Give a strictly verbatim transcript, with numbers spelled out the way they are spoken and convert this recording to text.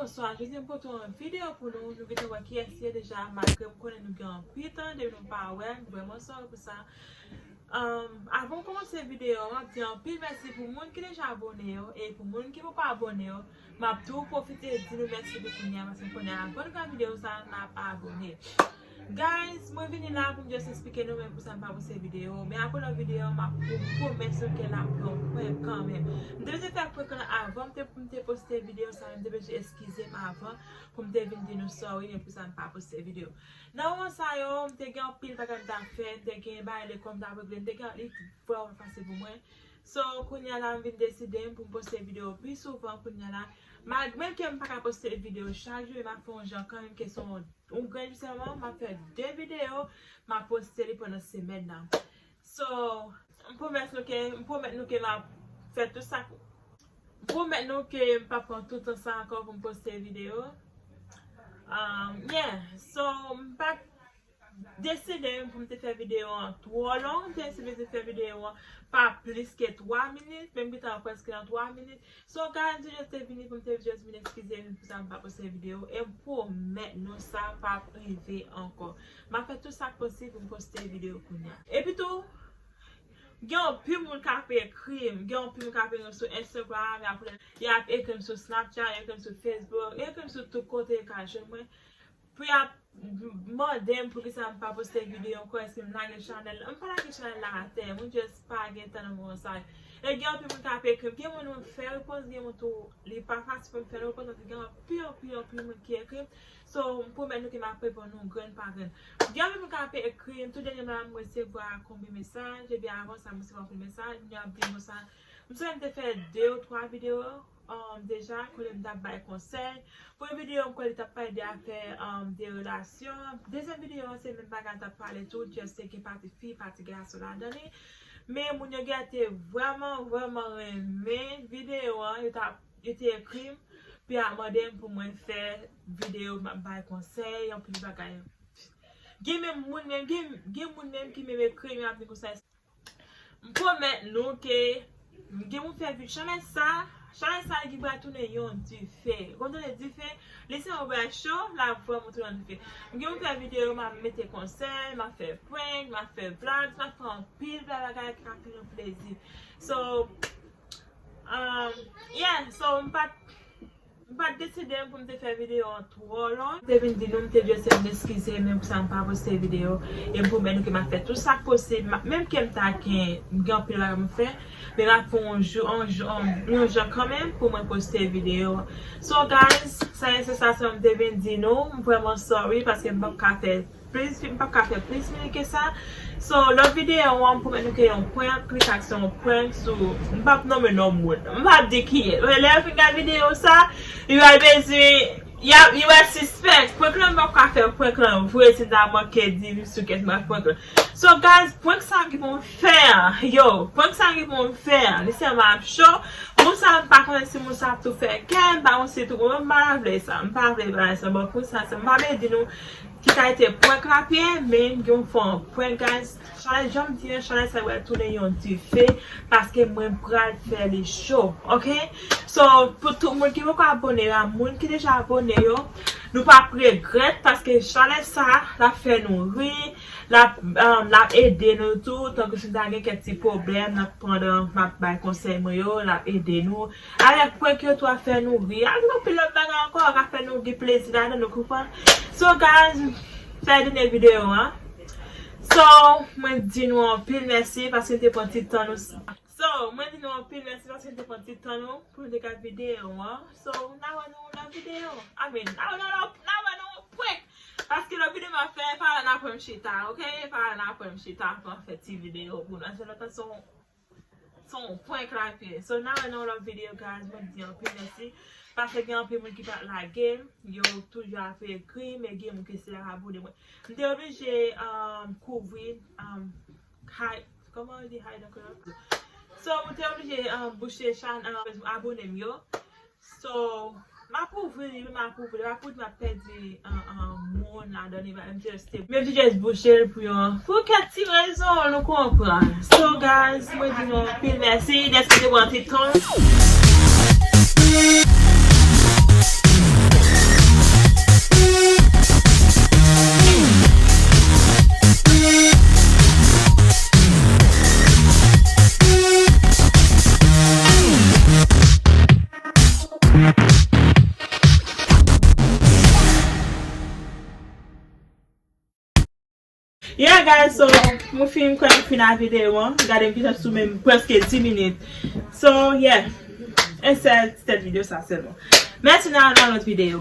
Bonswa, jodi m pote yon videyo pou nou. Nou gentan wè kiyès li ye deja, malgre m konnen nou gen anpil tan depi nou pa wè m, vrèman sòri pou sa. Um, avan m kòmanse videyo a, m ap di anpil mèsi pou moun ki deja abòne yo, e pou moun ki poko abòne yo, m ap tou pwofite di nou mèsi pou kounye a, paske m konnen avan n gade videyo sa, n ap abòne. Guys, mwen vini la pou m just eksplike nou menm pou sa m pa poste videyo. Men apre lòt videyo, m ap pwomèt nou ke n ap fè yon prank kanmenm. M te bezwen fè prank lan avan m te, m te poste videyo sa, men m te bezwen eskize m avan pou m te vin di nou sòri, men pou sa m pa poste videyo. Nan moman sa yo, m te gen anpil bagay m t ap fè, m te gen bagay lekòl m t ap regle, m te gen li vrèman fasil pou mwen. So, kounye a la, m vin deside m pou m poste videyo pi souvan kounye a la. Malgre ke m pa ka poste videyo chak jou, men m ap fè yon jan kanmenm ke se yon, yon grenn jou sèlman, m ap fè de videyo, m ap poste li pandan semèn nan. So, m pwomèt nou ke, m pwomèt nou ke m ap fè tout sa, m pwomèt nou ke m p ap pran tout tan sa ankò pou m poste videyo. Um, yeah, so, m pa t deside pou m te fè videyo an twò long, m te deside fè videyo an pa plis ke twa minit, men m gentan prèske nan twa minit. So, guys, m te just te vini pou m te just vin eskize m pou sa m pa poste videyo, e m pwomèt nou sa p ap rive ankò. M ap fè tout sa k posib pou m poste videyo kounye a. Epi tou, gen anpil moun k ap ekri m, gen anpil moun k ap ekri m sou Instagram, y ap, y ap ekri m sou Snapchat, y ap ekri m sou Facebook, y ap ekri m sou tout kote yo ka jwenn mwen. Pou y ap mande m poukisa m pa poste videyo ankò, èske m lage chanèl la. M pa lage chanèl la atè, mwen just pa gen tan nan moman sa. E gen anpil moun k ap ekri m, gen moun mwen fè repons, gen moun tou, li pa fasil pou m fè repons, paske gen anpil, anpil, anpil moun ki ekri m. So, m pwomèt nou ke m ap reponn nou grenn pa grenn. Gen anpil moun k ap ekri m, tou dènyèman la m resevwa konbyen mesaj, epi avan sa m resevwa anpil mesaj, moun yo ap di m konsa, m sonje m te fè de ou twa videyo, um, deja, kote m t ap bay konsèy. Premye videyo, m kwè li t ap pale de afè, um, de relasyon. Dezyèm videyo an, se menm bagay, m t ap pale tou, just se gen pati fi, pati gason ladan li. Men moun yo gentan te vrèman, vrèman renmen videyo an. Yo t ap, yo te ekri m, pou y ap mande m pou mwen fè videyo, m ap bay konsèy, anpil bagay. Gen menm moun menm, gen, gen moun menm ki menm ekri m, y ap di konsa, M pwomèt nou ke gen moun fè vi-, chanèl sa, chanèl sa ki pral tounen yon dife. Konn tande dife, li se yon bagay cho, l ap vrèman tounen yon dife. Gen moun fè videyo, m ap mete konsèy, m ap fè prank, m ap fè vlog, m ap fè anpil bagay ki ka fè nou plezi. So, um, yeah, so m pa t M pa t deside pou m te fè videyo an twò long. M te vin di nou, m te just vin eskize m pou sa m pa poste videyo. E m pwomèt nou ke m ap fè tout sa k posib. M ap, menm ke m ta gen, m gen anpil bagay pou m fè, men m ap fè yon jou, yon jou, yon, yon jan kanmenm pou mwen poste videyo. So, guys, sa e se sa, sa m te vin di nou. M vrèman sorry paske m p ap ka fè plis, m p ap ka fè plis minit ke sa. So, lòt videyo an, m pwomèt nou ke yon prank, li ka se yon prank sou, m p ap nonmen non moun. M p ap di kiyès. Lè yo fin gade videyo sa, yo al bezwen, y a, yo al sispèk. Prank lan, m p ap ka fè prank lan vre si m ta manke di li sou kèt m ap prank lan. So, guys, prank sa ki pou m fè an, yo, prank sa ki pou m fè an, li sèlman ap cho. Moun sa, m pa konnen si moun sa ap tou fè kè, m pa konnen si tou, m pa vle sa, m pa vle bagay sa, bon, prank sa, sa, m pa vle di nou ki kalite prank l ap ye, men m gen yon fon prank, guys. Chanèl, jan m di an, chanèl sa yo pral tounen yon dife, paske mwen pral fè li cho, oke? So, pou tout moun ki poko abòne a, moun ki deja abòne yo, nou p ap regrèt, paske chanèl sa, l ap fè nou ri, l ap, um, l ap ede nou tou, tankou si n ta gen kèk ti pwoblèm, n ap pandan m ap bay konsèy mwen yo, l ap ede nou. Avèk prank yo tou ap fè nou ri. Avèk anpil lòt bagay ankò, k ap fè nou gen plezi ladan, nou konprann. So, guys, sa e dènye videyo an. So, mwen di nou anpil mèsi paske n te pran ti tan nou. So, mwen di nou anpil mèsi paske n te pran ti tan nou pou nou te gade videyo an. So, n a wè nou nan videyo. I mean, n a wè nou, n a wè nou prank. Paske lòt videyo m ap fè, pa la n ap wè m chita, oke? Pa la n ap wè m chita, pou m fè ti videyo pou nou. Se lòt tan, se yon Se yon prank l ap ye. So, n a wè nan yon lòt videyo, guys. Mwen di anpil mèsi. Paske gen anpil moun ki pa t lage m. Yo toujou ap ekri m, e gen moun ki se ap abòne mwen. M te oblije, um, kouvri, um, hide, kòman yo di hide an kreyòl? So, m te oblije, um, bouche chan-, um, abòne m yo. So, m ap ouvri li, m ap ouvri li, m ap ouvri, m ap pèdi, an, an, moun ladan li, m just, m just bouche l pou yon, pou kèk ti rezon, nou konprann. So, guys, mwen di nou anpil mèsi dèske te pran ti tan. Yeah guys, so mwen fin kwè mwen fin a videyo an. Gade m gentan sou menm prèske dis minit. So yeah. E sèl ti tèt videyo sa sèlman. Mèsi, n a nan lòt videyo.